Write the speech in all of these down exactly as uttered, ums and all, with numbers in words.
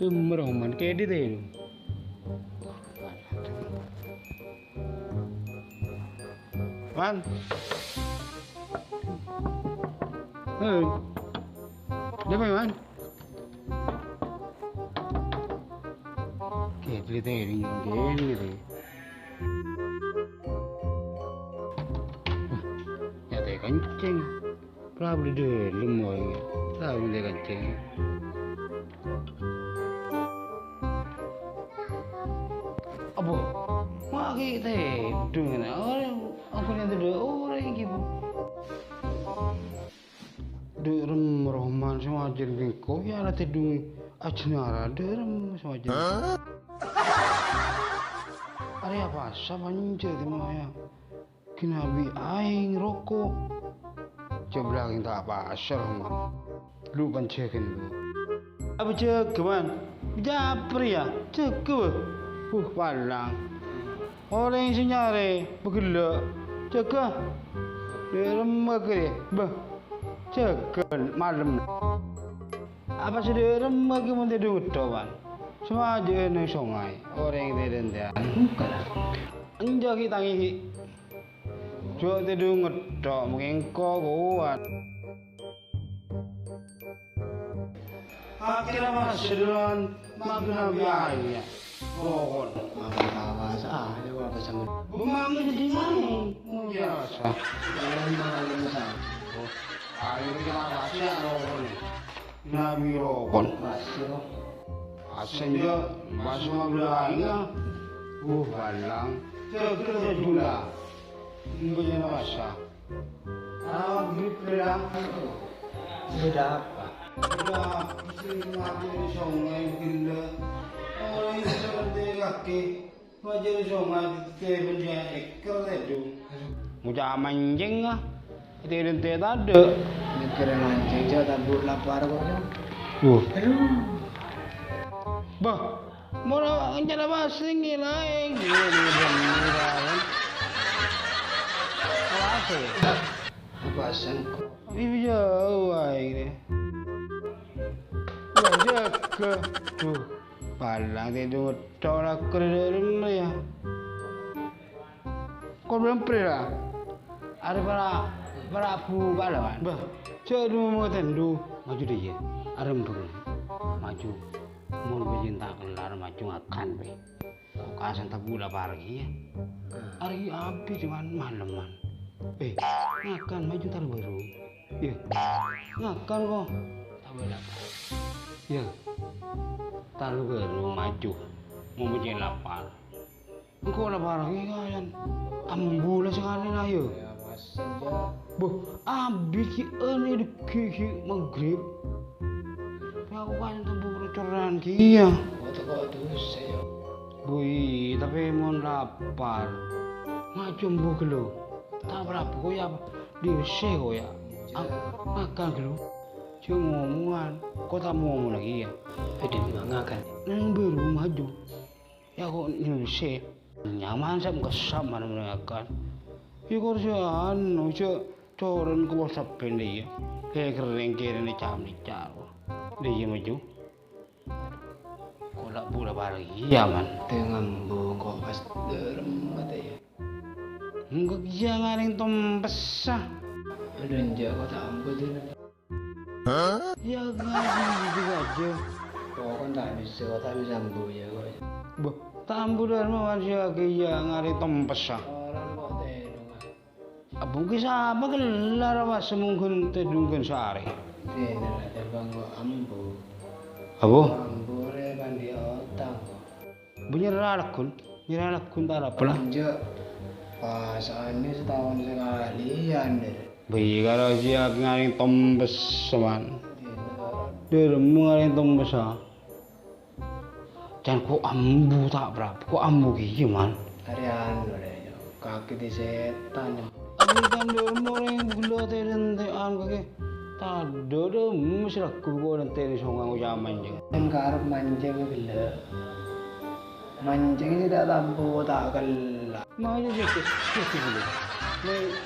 Dum roman kedi te. Man. Hei. Dâpa', Man? Kedi te ring kene te. Wah, nyata kenceng. Prabhu di dâlem, woy. Prabhu di kenceng. Apa? Ma' ghi' tèdung, na? Orèng, apa nèng tèdung? Orèng ghi', Bu. Dâ' remma roman sè majâr bengko, ya la tèdung ajânara, dâ' remma sè majâr. Arè apa sapa nyènjâ tè maya? Ghi' nabi aèng roko'. Jâ' bâlâ aèng ta' pasèr, Man. Lu panjhâghân, lu. Apa jâgâ, Man? Japri, ya? Jâgâ, wah. Wuh, palang. Orèng sè nyarè, pagellâ'. Jâgâ. Dâ' remma kèrè, bâh. Jâgâ malem. Apa sè dâ' remma kè mon tèdung ghâdhâ', Man? Sè majâ neng songay, orèng tèdung tèyan. Enjâ' ghi' tangè ghi'. Jâ' tèdung ngetthok, mangkèn engko' kowat. Akhèrra pas sedulan, maghrib aèng, ya. Rohon. Apa kawas, ah, ya, apa sama. Bemang ini di mana? Biasa. Ayo, kita kasih ya, rohon. Nabi rohon. Masih, roh. Asenja, pas maghrib aèng, ya. Uh, balang. Jâgâ, jâgâ. Bâjâna masa. Maghrib bilang, "Bâdâ apa?" "Bâdâ apa sè majâ dâri songay gellâ'? Orèng sè rèntè kakè majâ dâri songay tèdung bân jâ' èkèr tèdung." Ngoca' manjeng, ah. Tèdung tè' tadâ'. Mèkkèrè manjeng, jâ' tambhu' lapar kok, jâ'. Wuh. Aduh. Bâh. Mora ngenjara pasèng ngèlaè. Pasèng. Pasèng. Iya, wae. Wah, jâgâ. Duh, palang tèdung ngetthok la kèrè dâ' remma, ya. Kor bârâmprè, ra? Arè para', para' buka, la, Man. Bâh, jâ' du ngoten, du. Maju dâ' iyâ. Arembhâng. Maju. Mon bâjâna ta' kellar, maju ngakan, bâ. Kok kasan tabu' la parèng, iyâ. Arè abit, Man, malem, Man. Eh, ngakan, maju, tar bâru. Iyâ. Ngakan, kok. Tabu' la parèng. Iyâ. Tar bâru, maju. Mon bâjâna lapar. Engko' la parèng, iyâ, kayan. Ambu la sakalè, la, iyâ. Bâh, abit ghi' anè dâggi' ghi' maghrib. Apa aku kan tembu rocoran ghi' iyâ. Bui, tapè mon lapar, maju ambu ghâllu. Ta' apa-apa, kok, ya, dibessè, kok, ya. Am-, makan ghâllu. Jâ' ngomongan, kok ta' ngomong lagi, ya. Bâdâ ngakan. Neng bâru maju. Ya, kok nyusè. Nyaman sè mengkesap mana menangakan. Ya, kursi anu, cek coren ke WhatsApp pendek ya. Kayak kering kiri nih cam nih caro. Deh, iya maju. Kolak pula balik. Iya, Man. Tengah bu kok pas derem mata ya. Enggak iya ngaring tompes ah. Aduh, enjak kok tak ampun tuh. Ya, ngaji gitu aja. Pokoknya tak bisa, tak bisa ambu ya, kok. Beh, tak ambu dan manusia kaya ngari tompes, ah. Orang kok tedung, ah. Abung ki sapa gelar, apa semungkin tedung kan sehari? Bener, ada bang kok ambu. Apa? Ambu re kan di otak kok. Bu nyerah lagun, nyerah lagun tak apa lah. Enjak. Pas, anu sataon sakalè, ya, Nir. Bi' karo jiyâ ngarèng tombes, man. Dhâremma ngarèng tombes, ah. Can ko' ambu ta', Prab? Ko' ambu kèya, man. Arè anu, rè, kakè di sètan. Abdhi kan dhâremma orèng ghellâ' tè-, tèntè'an kakè. Tadâ' dhâremma sè ragu ko' nantè' di songau jhâ' manjeng. Kan karep manjeng ghellâ'. Manjeng sè ta' tambu ta' kella'. Mayu, Gus, Gus, Gus, Gus.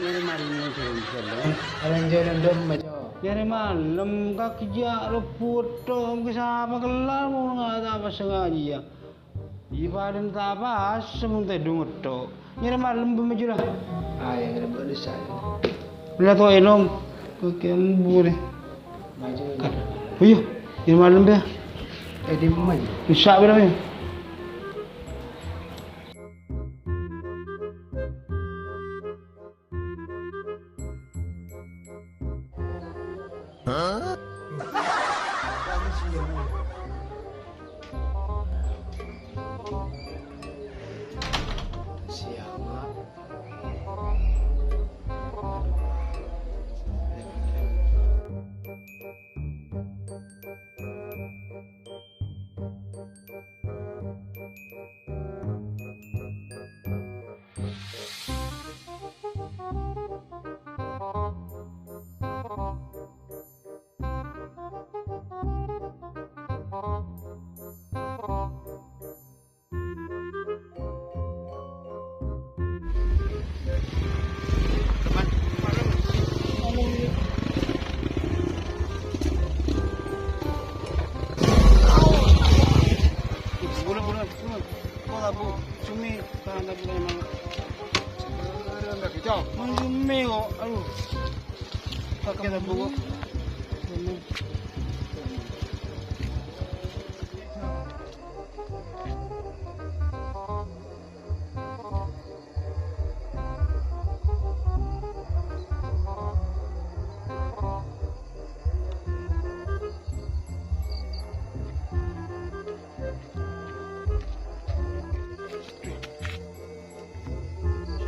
Nyarè malem, Gus, Gus. Malem, Gus, Gus, Gus. Nyarè malem, kakè jhâ' rebbhu tok, mangkè sapa kella' mon nga' ta' pas sengajâ, yâ. Iyâ, padâna ta' pas, mon tèdung tok. Nyarè malem, bân maju, lah. Ah, ya, kena boleh saya. Lah, to, enom. Kakè ambu, rè. Maju. Kan. Oh, iyâ. Nyarè malem, yâ. Eh, di mana? Bisa, berapa, yâ? Bulan, bulan, bulan. Kok labu? Sumi, tahan labu, emang. Aduh, enggak kicau. Mau sumi kok, aduh. Pakai labu kok. Sumi.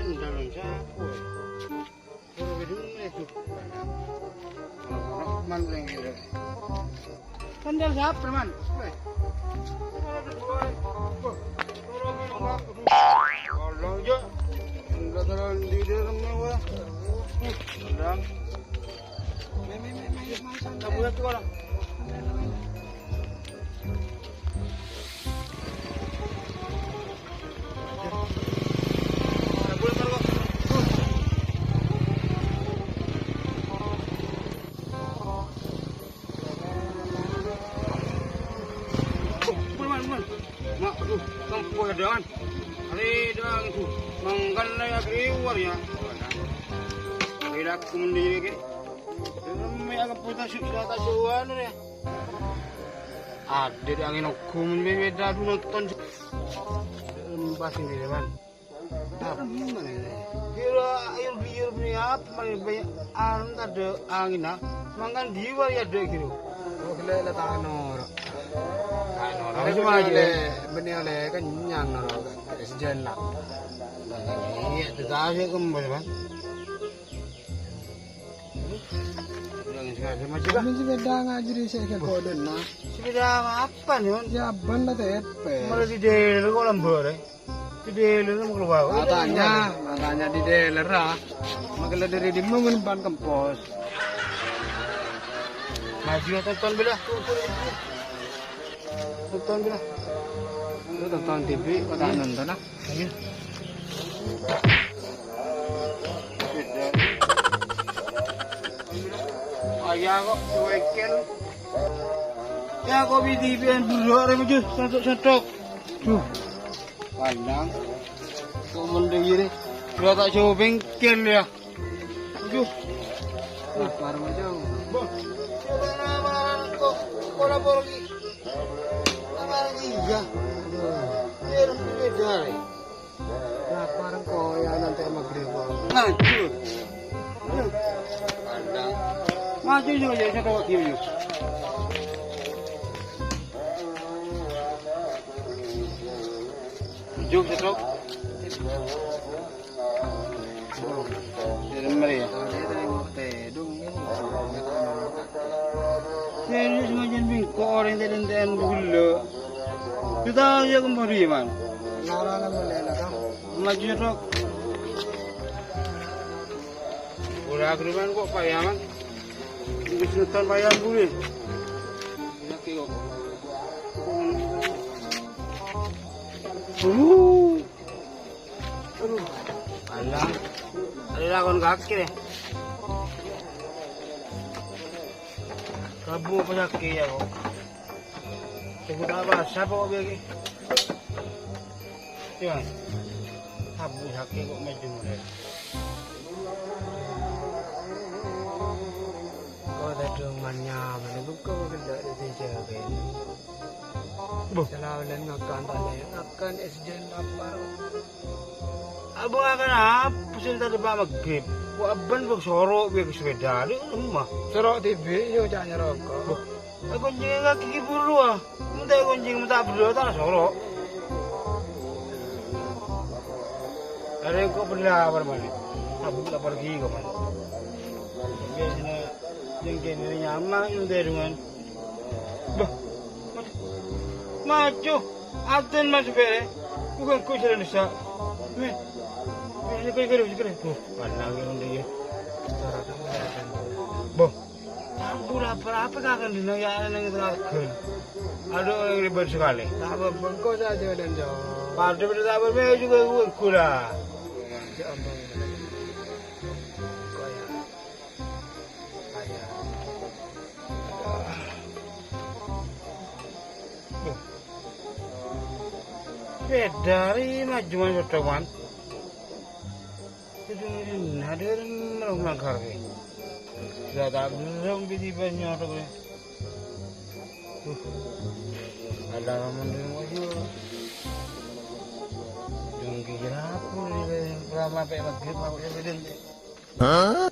Sandal sapa, ya? Sandal sapa, Man? Tolong, Jo. Enggak terlalu di dalam, wah. Tolong. Kabur tuh, orang. Bulan, bulan. Mak, aduh, tempo ya, Dan. Kali, Dan, itu. Mangkana ya, keluar ya. Kali aku mendiri, ke. Mek aku putar sudah tak jauhan, ya. Adâ' dâ' angèn ogghu mon beda adu nonton. Lembah sendiri, Man. Apa ini? Kira air biar beli apa, Man? Banyak anu tadâ' angèn, ah. Mangkana diwar ya, dâ' gitu. Oh, gila, lah, tak noro'. Tak noro'. Tapi cuma aja. Beli oleh kenyang, noro'. Sejen lah. Iya, tetap aja kembali, Man. Kurang sengaja maju, Pak. Ini sepeda ngajri saya ke Boden, nah. Sepeda apa nih, Man? Ya, ban lah, tepe. Malah di dealer kok lembur, eh. Di dealer sama keluar. Matanya, matanya di dealer, ah. Makanya dari di mana ban kempos. Maju, tonton, bila. Tonton, bila. Lu tonton T V, kok tak nonton, ah? Ayo. Ayah kok cuekin. Ya, kok bidi pian buruk, rem, aja, santok-santok. Duh. Pandang. Kok mending ini? Gua tak coba bengkel, ya. Aduh. Nah, baru aja. Bang, coba nama kok pola-pola ki. Nama lagi ya. Biar beda, ya. Lapar engko' ya nanti maghrib. Maju. Pandang. Maju juga ya, saya bawa diri. Maju, Cok. Kok orèng tè-, tèntè'an ghellâ'? Kita ya kembali, Man. Larang kan boleh lah, Kang. Maju ya, Dok. Ora agreman kok, Pak, ya, Man? Wis ngetan, Pak, ya, gue. Enak ya, kok. Uh. Aduh. Alah. Ada lakon kaki deh. Kabu apa sakit ya kok? Tunggu tak apa, siapa kok lagi? Iya. Kabu sakit kok maju mulai. Kok tadi rumahnya mana buka kok tidak dijaga ini. Boh. Selalu ngakan balik, ngakan es jen lapar. Abang akan apa sih tadi Pak Maghrib? Wah, abang bang sorok, bang sepeda, di rumah. Sorok T V, yo cak nyerongkok. Boh. Aku kunci kaki buru ah. Minta kunci minta berdua tak sorok. Ada yang kok bela apa mana? Aku tak pergi kok mana. Biasanya yang kene nyaman yang dari dengan. Bah, maju. Maju. Aten maju bere. Bukan ku jalan desa. Meh. Meh, ini kau kira, kira. Tuh, mana yang dia? Boh. Ampun, apa-apa kagak dina ya nang tengah. Aduh, yang ribet sekali. Tak bengko saja dan jauh. Pada pada tak bermain juga gue gula. Ya ampun. Kaya. Kaya. Beda ri maju man soto man. Itu ri nadir melanggar ke. Sudah tak belum biji banyak tu ke. Ada orang mending maju. Dong kira apa ni lama pe maghrib aku jadi. Hah?